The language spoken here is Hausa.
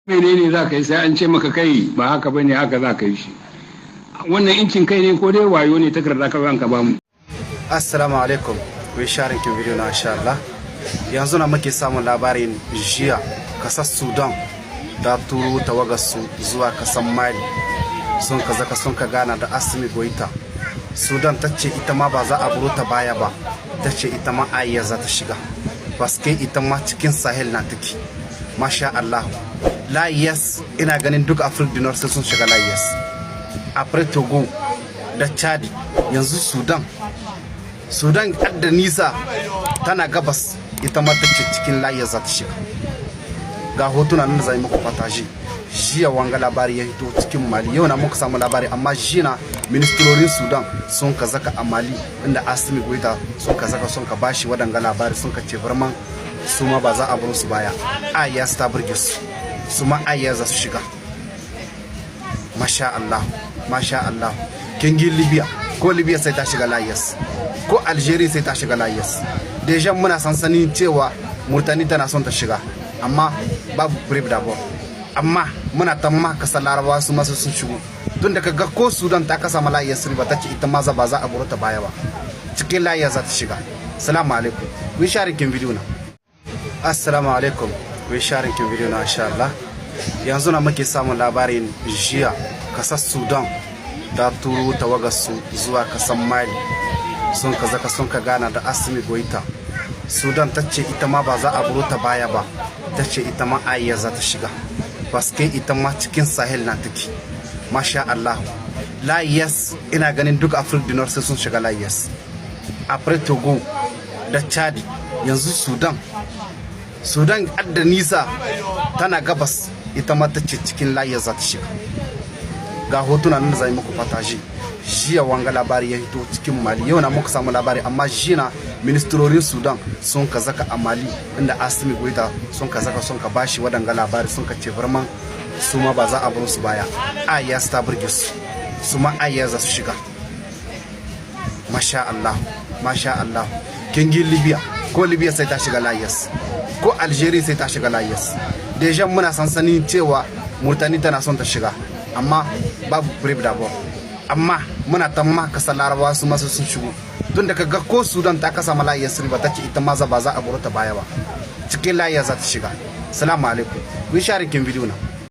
Menene za ka yi? Sai an ce maka kai ba haka bane, haka za ka yi shi. Wannan incin kai ne ko dai wayo ne? Takarda kawai an ka bamu. Assalamu alaikum. Ku yi sharing kin video na, insha Allah. Yanzu na muke samun labarin jiya kasar Sudan ta turo tawagarsu zuwa kasan Mali. Sun ka zaka, sun ka gana da Assimi Goita. Sudan ta ce ita ma ba za a buro ta baya ba. Ta ce ita ma AES za ta shiga, paske ita ma cikin Sahel na take. Masha Allah, l'AES, ina ganin duk Afrique du Nord sai sun shiga l'AES après Togo da Chad. Yanzu Sudan, Sudan da nisa tana gabas, ita ma ta ce cikin l'AES za ta shiga. Ga hotuna nan da zai muku partage. Jiya wanga labari ya hito cikin Mali. Yau na muka samu labari, amma jiya na ministrorin Sudan sun ka zaka a Mali inda Assimi Goita. Sun ka zaka, sun ka bashi wadanga labari, sun ka ce vraiment su ma ba za a bar su baya. AES ta burge su, su ma AES za su shiga. Masha Allah, masha Allah. Kingi Libya, ko Libya sai ta shiga l'AES, ko Algeria sai ta shiga l'AES. Déjà muna sansanin cewa Murtani tana son ta shiga, amma babu preuve d'abord. Amma muna tamma kasar Larabawa su masu sun shigo, tun da kaga ko Sudan ta kasa ma l'AES riba, ta ce ita ma ba za a baro ta baya ba, cikin l'AES za ta shiga. Assalamu alaikum. Ku yi sharing kin video na. Assalamu alaikum. Ku yi sharing kin video na, insha Allah. Yanzu na muke samun labarin jiya kasar Sudan ta turo tawagarsu zuwa kasan Mali. Sun ka zaka, sun ka gana da Assimi Goita. Sudan ta ce ita ma ba za a buro ta baya ba. Ta ce ita ma AES za ta shiga, paske ita ma cikin Sahel na take. Masha Allah, l'AES, ina ganin duk Afrique du Nord sai sun shiga l'AES après Togo da Chad. Yanzu Sudan, Sudan da nisa tana gabas, ita ma ta ce cikin l'AES za ta shiga. Ga hotuna nan da zai muku partage. Jiya wanga labari ya hito cikin Mali. Yau na muka samu labari, amma jiya na ministrorin Sudan sun ka zaka a Mali inda Assimi Goita. Sun ka zaka, sun ka bashi wadanga labari, sun ka ce vraiment su ma ba za a bar su baya. AES ta burge su, su ma AES za su shiga. Masha Allah, masha Allah. Kingi Libya, ko Libya sai ta shiga l'AES, ko Algeria sai ta shiga l'AES. Déjà muna sansanin cewa Murtani tana son ta shiga, amma babu preuve d'abord. Amma muna tamma kasar Larabawa su masu sun shigo, tun da kaga ko Sudan ta kasa ma l'AES riba, ta ce ita ma ba za a buro ta baya ba, cikin l'AES za ta shiga. Assalamu alaikum. Ku yi sharing kin video na.